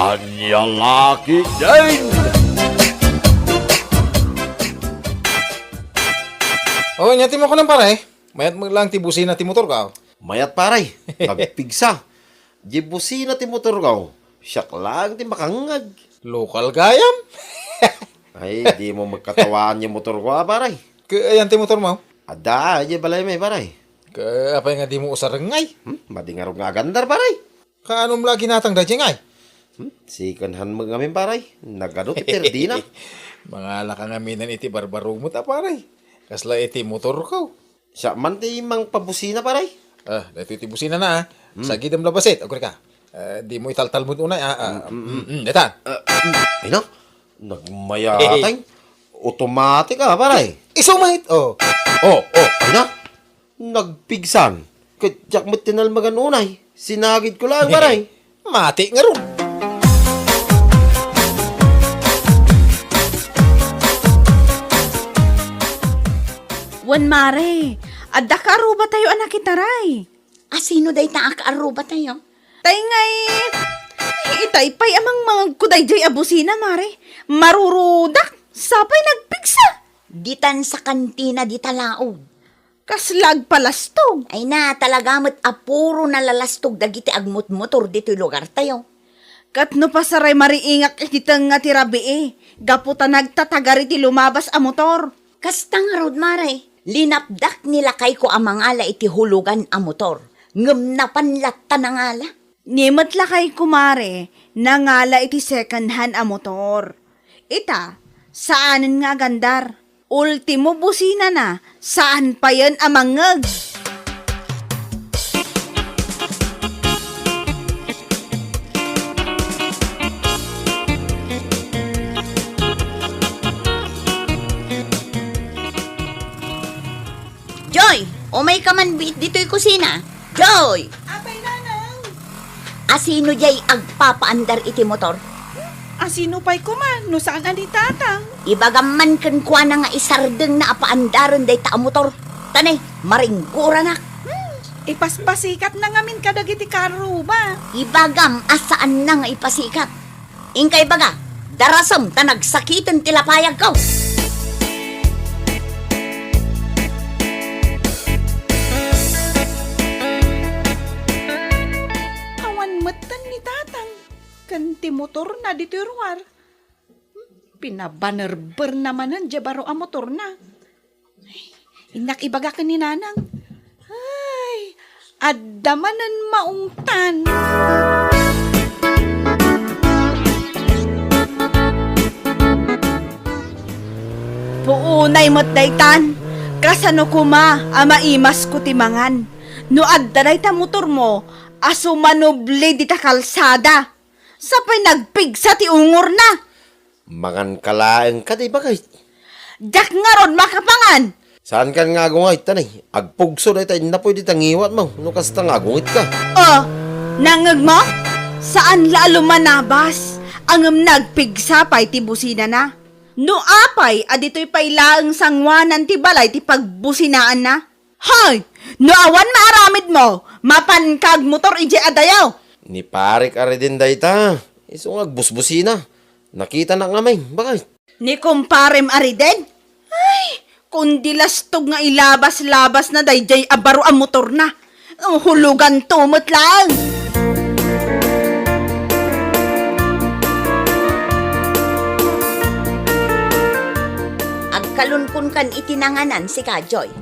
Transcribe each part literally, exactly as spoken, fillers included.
Ania la ketdin? O, ania ti makunak, pare? Mayat met lang ti busina ti motorko. Mayat, pare. Nagpigsa. Di busina ti motorko. Siak lang ti makangngeg. Lokal gayam? Ay, dimo magkatawaan ti motorko, a, pare. Ket ayan ti motormo? Adda, di balay mi, pare. Ket apay nga dimo usarengngay? Hmm? Madi ngarud nga agandar, pare. Kaanum la ginatang daydiay ngay? Hmm? Second hand met ngamin, pare. Nagadu ti perdina. Mangalaka ngaminen iti barbarok met, a, pare. Kasla iti motorko. Siak man ti mangpabusina, pare. A, daytoy ti businana, a. Hmm. Sagidem la bassit, agkurika. A, dimo italtalmo unay, a, a. Hmm, hmm, hmm. Hmm, hmm, dayta. A, hmm. Ay na, nagmayateng. Automatic, a, pare. Isu met, o. O, o, ay na. Nagpigsa. Ket diak met tinalmagan unay. Sinagidko lang, pare. Mati ngarud. Wen, mare, adda kaarrubatayo a nakitaray. A, sino dayta a kaarrubatayo? Tay ngay, itay pay a mangmangegko daydiay a busina, mare. Marurudak, sapay nagpigsa. Ditan sa kantina dita laog. Kasla agpalastog. Ay na, talaga met a puro nalalastog dagiti agmutmotor ditoy lugartayo. Ket no pasaray mariingak iti tengnga ti rabii, gapu ta nagtatagar iti lumabas a motor. Kasta ngarud, mare, linapdak ni lakayko a mangala iti hulugan a motor, ngem napan latta nangala. Ni met lakayko, mare, nangala iti second hand a motor. Ita, saanen nga agandar. Ultimo businana, saan payen a mangngeg. Joy, umayka man biit ditoy kusina. Joy! Apay, nanang? Asino jay agpapaandar iti motor? Asino pay koma no saan a ni tatang? Ibagam man kenkuana nga isardengna a paandaren dayta a motor. Ta ne, maringgoranak. Hmm, ipaspasikatna ngamin kadagiti kaarruba. Ibagam a saanna nga ipasikat. Inka ibaga, darasem ta nagsakiten ti lapayagko. Awan metten ni tatang ken ti motorna ditoy ruar. Pinabanerberna manen diay baro a motorna. Innak ibaga ken ni nanang. Ay, adda manen maungtan. Puonay met daytan. Kasano koma a maimasko ti mangan? No adda dayta motormo a sumanubli dita kalsada. Sapay nagpigsa ti ungorna. Manganka laeng kadi, baket? Diak ngarud makapangan. Saankan nga agunget, ta ne, agpugso dayta innapuy dita ngiwatmo, no kasta nga agungetka. O, nangngegmo? Saan la a lumanabas, ngem nagpigsa pay ti businana. No apay a ditoy pay laeng sangoanan ti balay ti pagbusinaanna? Hay! No awan maaramidmo, mapanka agmotor idiay adayo. Ni parek a Reden dayta, isu nga agbusbusina. Nakitanak ngamin, baket? Ni kumparem a Reden? Ay, kundi lastog nga ilabas-labasna daydiay a baro a motorna. Huluganto met laeng. Agkalunkunkan iti nanganan, sika, Joy.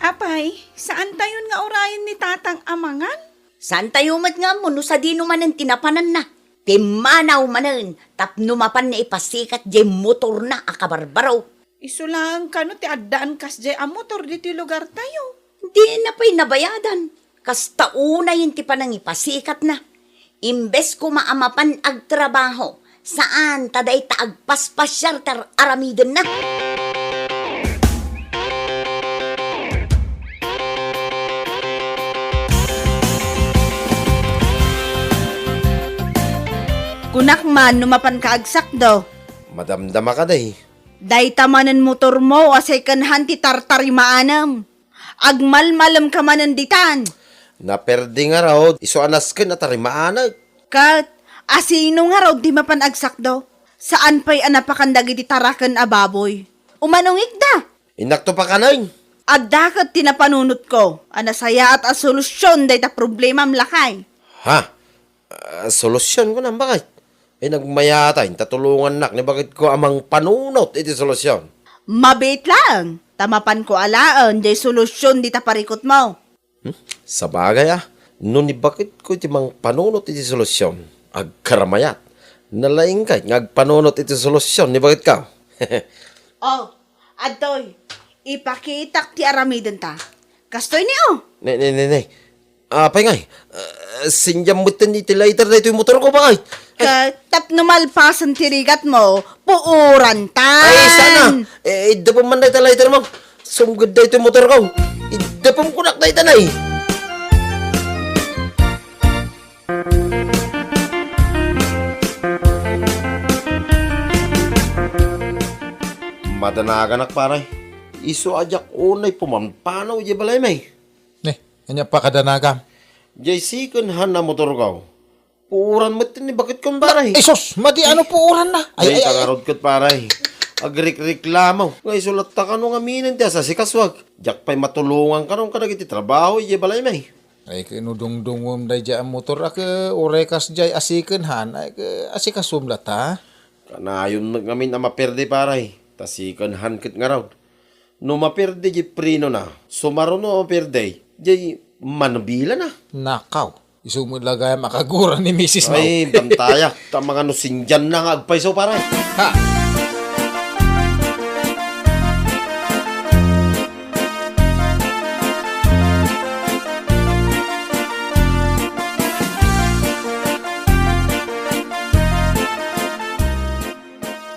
Apay, saantayon nga urayen ni tatang a mangan? Saantayo met nga ammo no sadino manen ti napananna. Pimmanaw manen tapno mapanna ipasikat diay motorna a kabarbaro. Isu laeng kano ti addaan kasdiay a motor ditoy lugartayo. Dina pay nabayadan. Kasta unayen ti panangipasikatna. Imbes koma a mapan agtrabaho, saan ta dayta agpaspasiar ti ar-aramidenna. Kunak man no mapanka agsakdo. Madamdama kadi. Dayta manen motormo a second hand ti tartarimaanem. Agmalmalemka manen ditan. Naperdi ngarud, isu a nasken a tarimaanek. Ket, Asino ngarud ti mapan agsakdo? Saan pay a napakan dagiti taraken a baboy. Umanungikda. Innakto pakanen. Adda ket ti napanunotko a nasayaat a solusion dayta problemam, lakay. Ha? Ah, solusion, kunam, bakit? Ay, nagmayatay, ta tulongannak ni bakitko a mangpanunot iti solusion. Mabiit laeng, ta mapanko alaen jay solusion dita parikutmo. Hmm? Sabagay, ah, no ni bakitko iti mangpanunot iti solusion, agkaramayat. Nalaingkay nga agpanunot iti solusion ni bakitko. Oh, adtoy, ipakitak ti aramidenta. Kastoy ni, oh. Ne, ne, ne, ne. Apay ngay, ah, sindiam metten iti lighter daytoy motorko, bakit? Ay. Ket tapno malpasen ti rigatmo, puorantan. Ay, sana. Eh, iddepem man dayta lighter mo. Sumged daytoy motorko. Iddepem kunak dayta, nay. Madanaganak, pare. Isu a diak unay pumanpanaw idiay balaymi. Ne, ania pakadanagam? Jay second hand a motorko. Puoran met ni bakitko, pare. Ay, sus! Madi ano puoranna? Ay, ay, ay, ay. Ngarud ket, pare. Agrikreklamo. Nga isu latta kano ngamin ti asasikasoak. Diak pay matulongan kano kadagiti trabaho idiay balaymi. Ay, ket no dungdungom daydiay a motor a ket uray kasdiay a second hand, ay, ket asikasom latta. Kanayon met ngamin a maperde, pare. Ta second hand ket ngarud. No maperde diay prenona, sumaruno a maperde, diay manubilana. Nakaw, isu met la gayam a kagura ni misis mo. Ay, bantaya. Ta mangano sindianna nga agpayso, pare. Ha!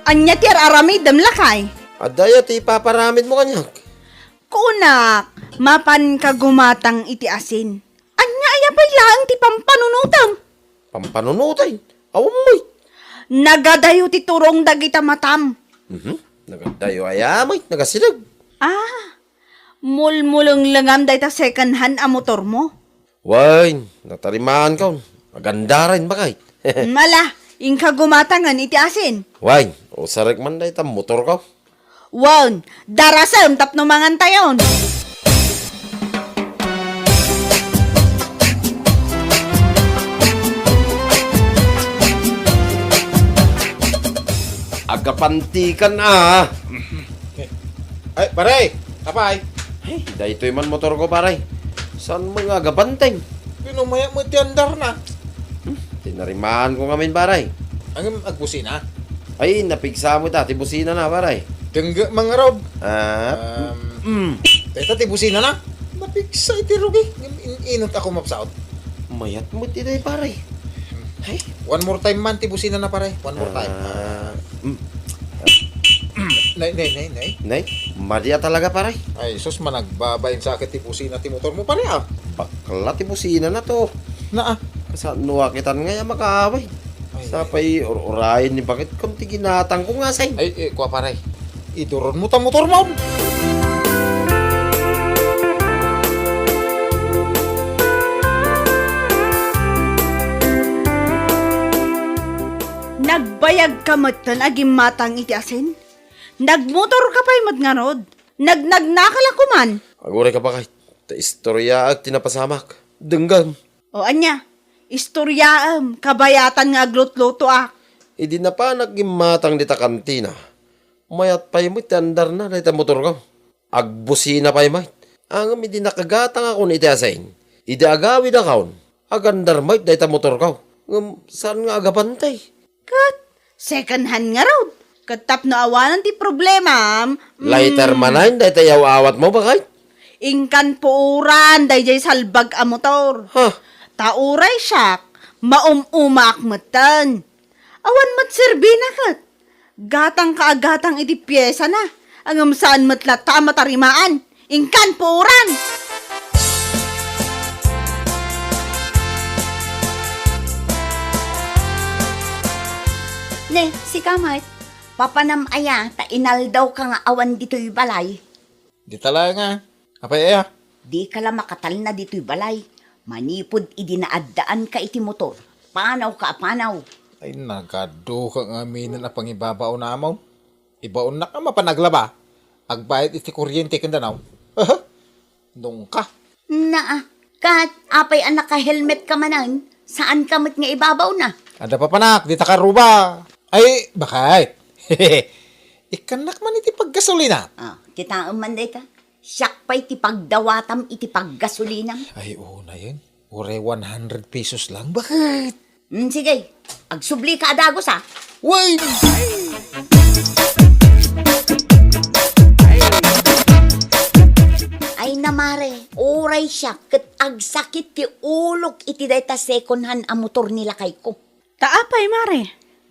Ania ti ar-aramidem, lakay? Adda aya ti ipaparamidmo kaniak? Kunak, mapanka gumatang iti asin. Ania aya pay laeng ti pampanunotem? Pampanunoten? Awan met. Nagadayo ti turong dagita matam. Mhm. Nagadayo aya met, nagasideg. Ah, mulmulenglengam dayta second hand a motormo. Wen, natarimaan kaon. Agandaren, bakit? Mala, inka gumatangen iti asin. Wen, usarek man dayta motorko. Wen, darasem tapno mangantayon. Agapantikan, ah. Ay, pare! Apay? Ay, daytoy man motorko, pare. Saan mo nga agabanteng? Pinumayak mo ti andarna. Hmm, tinarimaan ko ngamin, pare. Ang agbusina? Ay, napigsa mo ta, ti businana, pare. Dengge mangarod. Ah, Um, mm. Teta ti businana? Napigsa iti rugi. In-, inot ako mapsaot. Mayat mo ti day, pare. Ay. One more time man ti businana, pare. One more time. Ah, mm. Nay, nay, nay, nay. Nay, madi a talaga, pare. Ay, sus, managbabain sakit ti busina ti motor mo, pare, ah. Bakla ti businana to. Naa. Kasano a kitan nga ya makaaway? Ay. Sapay ur-urayen ni bakit kun ti ginatang ko nga say. Ay, eh, kua, pare. Iduron mo ta motor mo. Nagbayag ka metten a gimmatang iti asin? Nagmotor ka pay met ngarud? Nagnagnaka la koman? Aguray ka, bakit? Ta istoryaak ti napasamak. Denggem. O ania? Istoryaem, kabayatan nga aglutlutoak. Idi napanak gimmatang dita kantina, mayat pay met ti andarna dayta motorko. Agbusina pay met. Ngem idi nakagatangakon iti asin, idi agawidakon, agandar met dayta motorko. Ngem saan nga agabantay? Ket second hand ngarud. Ket tapno awanen ti problemam, mm. Lighter manen dayta aw-awatmo, bakit? Inkan puoran daydiay salbag a motor. Ha? Ta uray siak, maum-umaak metten. Awan met serbina ket. Gatang ka a gatang iti piesana. Ngem saan met latta a matarimaan. Inkan puoran! Ne, sika met, papanam aya ta inaldawka nga awan ditoy balay? Dita laeng a. Apay aya? Dika la makatalna ditoy balay. Manipud idi naaddaanka iti motor, panawka a panaw. Ay, nagaduka nga aminen a pangibabaon amon. Ibaonnak a mapan aglaba. Agbayad iti kuryente ken danaw. Aha. Nungka. Naa, kat apay a naka-helmet ka manen, saan ka met nga ibabawna? Adda papanak, dita karuba. Ay, bakit? Ikkannak man iti paggasolina. Ah, kitaem man dayta. Siak pay ti pagdawatam iti paggasolinam. Ay, oo na yan. Uray one hundred pesos lang. Bakit? Mm, sige, agsubli ka a dagus, ah. Wait! Ay na, mare, uray siak ket agsakit ti ulok iti dayta second hand a motor ni lakayko. Ta apay, mare?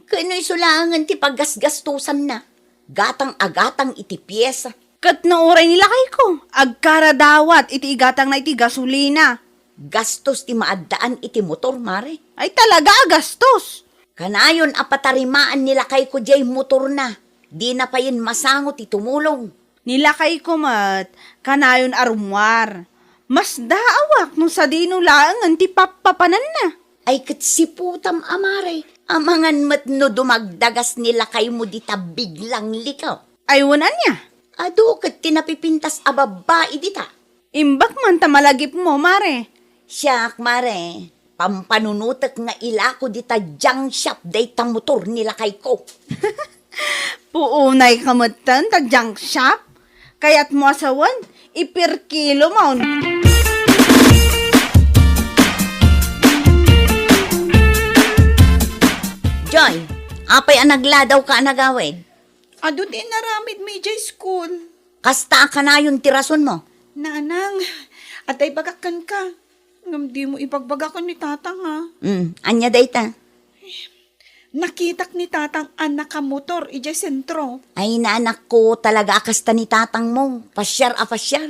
Ken no isu laengen ti paggasgastosanna, gatang a gatang iti piesa. Ket no uray ni lakayko, agkaradawat iti igatangna iti gasolina. Gastos ti maaddaan iti motor, mare. Ay, talaga a gastos! Kanayon a patarimaan ni lakayko diay motorna. Dina payen masango ti tumulong. Ni lakayko met, kanayon a rummuar. Masdaawak no sadino laengen ti pappapananna. Ay, ket siputam a, mare. Amangan met no dumagdagas ni lakaymo dita biglang likaw. Ay, wen ania? Adu ket ti napipintas a babbai dita. Imbag man ta malagipmo, mare. Siak, mare, pampanunotek nga ilako dita junk shop dayta motor ni lakayko. Puunay ka metten ta junk shop? Kayatmo a sawen, ipirkilomon. Joy, apay a nagladawka a nagawid? Adu ti inaramidmi idiay school. Kasta a kanayon ti rasonmo? Nanang, adda ibagak kenka. Ngem dimo ibagbaga ken ni tatang, a. Mm, ania dayta? Nakitak ni tatang a nakamotor idiay sentro. Ay, nanakko, talaga a kasta ni tatangmo. Pasiar a pasiar.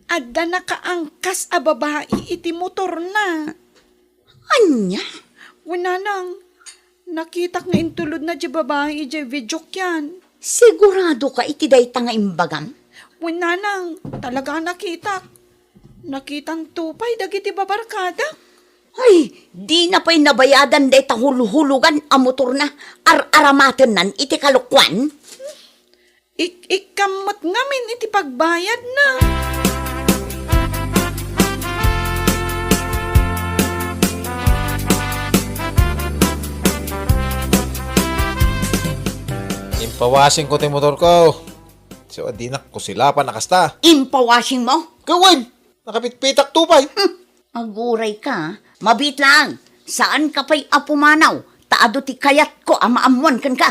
Adda nakaangkas a babai iti motorna. Ania? Wen, nanang, nakitak nga intulodna diay babai idiay videokean. Sigurado ka iti dayta nga imbagam? Wen, nanang, talaga a nakitak. Nakitanto pay dagiti babarkadak. Ay, dina pay nabayadan dayta hulhulogan a motorna, ar-aramatennan iti kalokuan? Ik-, ikkam met ngamin iti pagbayadna. Impawasingko ti motorko. So, dinak ko sila pa nakasta. Impawasingmo? Kawan! Nakapitpitak to pay. Hmm. Aguray ka, mabiit laeng. Saan ka pay a pumanaw, ta adu ti kayatko a maammuan kenka.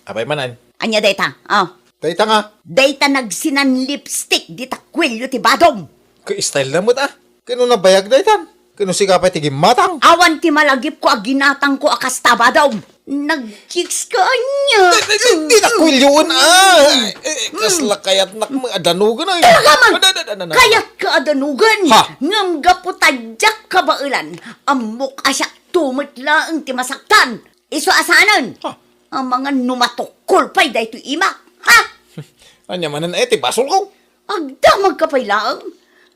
Apay manen? Ania dayta? Ah. Dayta nga. Dayta nagsinan lipstick dita kuelio ti badom. Ka-style na met, ah. Kano nabayag daytan? Kano sika pay ti gimmatang? Awan ti malagipko a ginatangko a kasta, badom. Nag-chicks ka ania? Di, di, di, di na kuelyoen, ah. Eh, kasla kayatnak mo, adanugan, ay. Talaga man! Ada, ada, ada, ada. Kayat ka adanugan. Ha? Ngem gapu ta diak kabaelan, ammok a siak to met laeng ti masaktan. Isu a saanen. Ha? Amangan no matukkol pay daytoy imak. Ha? Ania manen, eh, ti basol ko? Agdamag ka pay laeng.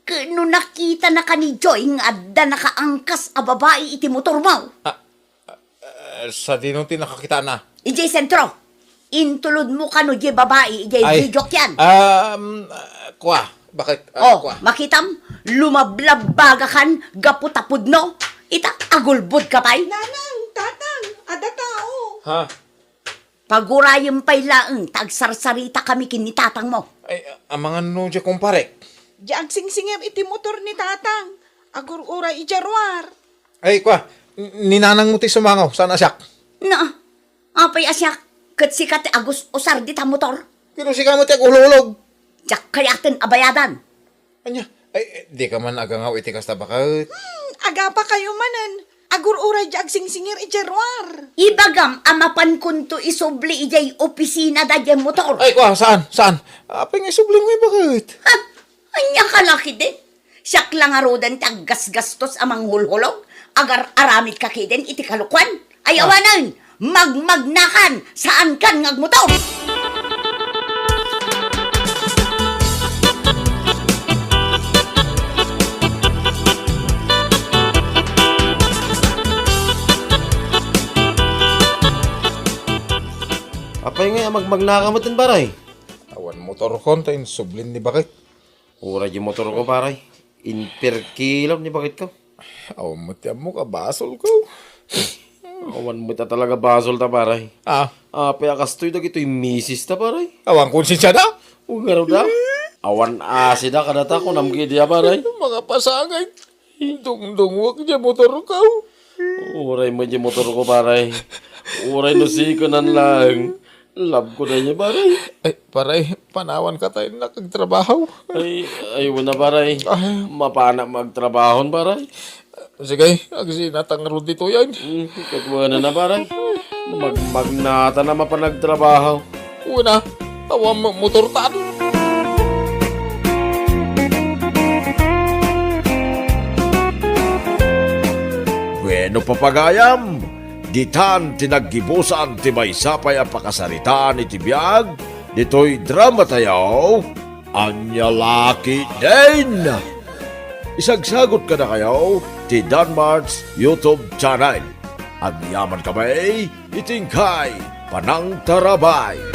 Ket no nakitanaka ni Joy nga adda nakaangkas a babai iti motormo. Ah, Eh, sadino ti nakakitana? Idiay sentro. Intulodmo kano diay babai idiay videokean. Um, ah, kua, bakit, ah, Oh, kua? Makitam, lumablabagakan gapu ta pudno. Ita, agulbod ka pay. Nanang, tatang, adda tao. Ha? Pagurayem pay laeng ta agsarsaritaka mi ken ni tatangmo. Ay, amangan no diay kumparek? Diay agsingsingir iti motor ni tatang. Agur-uray idiay ruar. Ay, kua, n-, ni nanangmo ti sumangaw, saan a siak? Na, apay a siak, ket sika ti agus-usar dita motor? Kano sika met ti agulhulog? Diak kayaten a bayadan. Ania? Ay, eh, dika man agangaw iti kasta, baket. Hmm, agapakayo manen. Agur-uray diay agsingsingir idiay ruar. Ibagam a mapankonto isubli idiay opisina daydiay motor. Ay, kua, saan? Saan? Apay nga isubli mo, baket? Ha? Ania ka la ketdi? Siak la ngaruden ti aggasgastos a manghulhulog, agar-aramid ka ketdin iti kalokuan. Ay, Ah. awanen, magmagnakan, saankan nga agmotor. Ay nga, magmagnaka met, pare. Awan motorkon ta insublin ni Bakit. Uray di motorko, pare. Inperkilak ni Bakit ko. Awan met ti ammok a basolko. Awan met a talaga basolta, pare. Ah. Apay a kastoy dagitoy misis ta, pare. Awan konsensia da? Ugaro da. Awan asi da kadata, kunam kadi a, pare. Makapasagay. Dungdungwak di motorko. Uray met di motorko, pare. Uray no sikonan lang. Love ko da niya, pare. Ay, pare, panawan ka tayo nakagtrabaho. Ay, ay, wala, pare. Ay. Mapana magtrabaho, pare. Sige, agsinatang rod ditoy. Mm, ket wala na, pare. Magmagnata na mapanagtrabaho. Wala, awan mo-, motor tan. Bueno, papagayam, ditan ti naggibusan ti maysa pay a pakasaritaan iti biag ditoy drama tayo, Ania La Ketdin. Isagsagut kadakayo ti Danmart's YouTube channel. Agyaman kami iti inkay panangtarabay.